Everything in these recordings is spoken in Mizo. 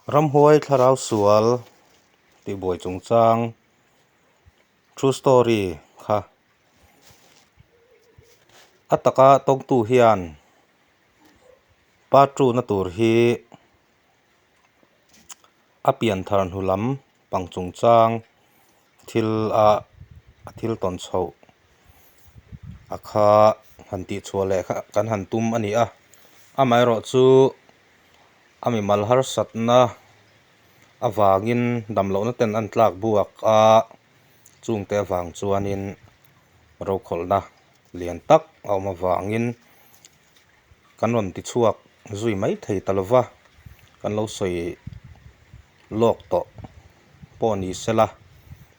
Ramhuai thlarau sual tihbuai chungchang true story kha a taka tawngtu hian part two na tur hi a pian thar hnu lam pang chungchang thil a a thil tawn chhoh a kha han tih chhuah leh kha kan han tum a ni a amaherawhchu a mimal harsatna avangin damlohna ten an tlak buak a chungte avang chuanin rokhawlhna lian tak a awm avangin kan rawn ti chhuak zui mai thei ta lova kan lo sawi lawk tawh pawh ni sela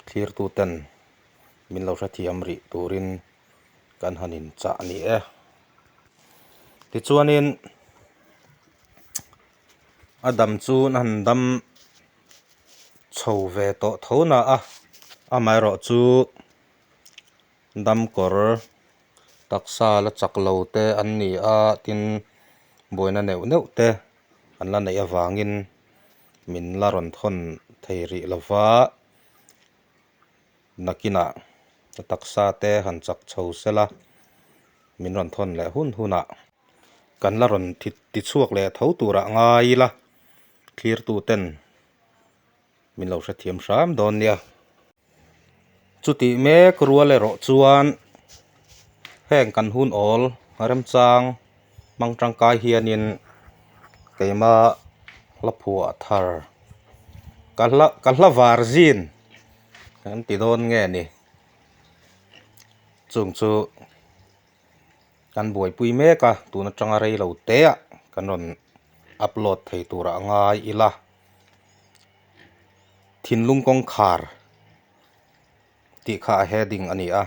thlirtu ten min lo hrethiam rih turin kan han in chah a ni e. Tichuanin a dam chu an han dam chho ve tawh tho na a amaherawhchu Damkawr taksa la chak lo te an ni a tin buaina neuh neuh te an la neih avangin min la rawn thawn thei rih lo va nakinah a taksa te han chak chho sela min rawn thawn leh hun hunah kan la rawn ti chhuak leh tho turah ngai ila thlirtu ten min lo hrethiam hram dawn nia. Chutih mek rual erawh chuan heng kan hun awl remchang hmang tangkai hianin keima hla phuah thar ka hla ka hla var zin kan ti dawn nge ni chung chu kan buaipui mek a tun atanga rei lo te ah kan rawn upload thei turah a ngai ila. Thinlung kawngkhar tih kha a heading a ni a,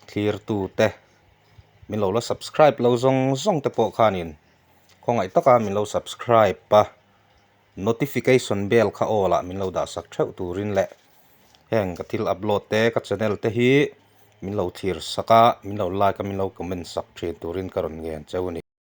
thlirtu te min lo la subscribe lo zawng zawng te pawh khanin khawngaih taka min lo subscribe a, notification bell kha awl ah min lo dah sak theuh turin leh heng ka thil upload te ka channel te hi min lo thlir sak a, min lo like a min lo comment sak thin turin ka rawn ngen cheu a ni.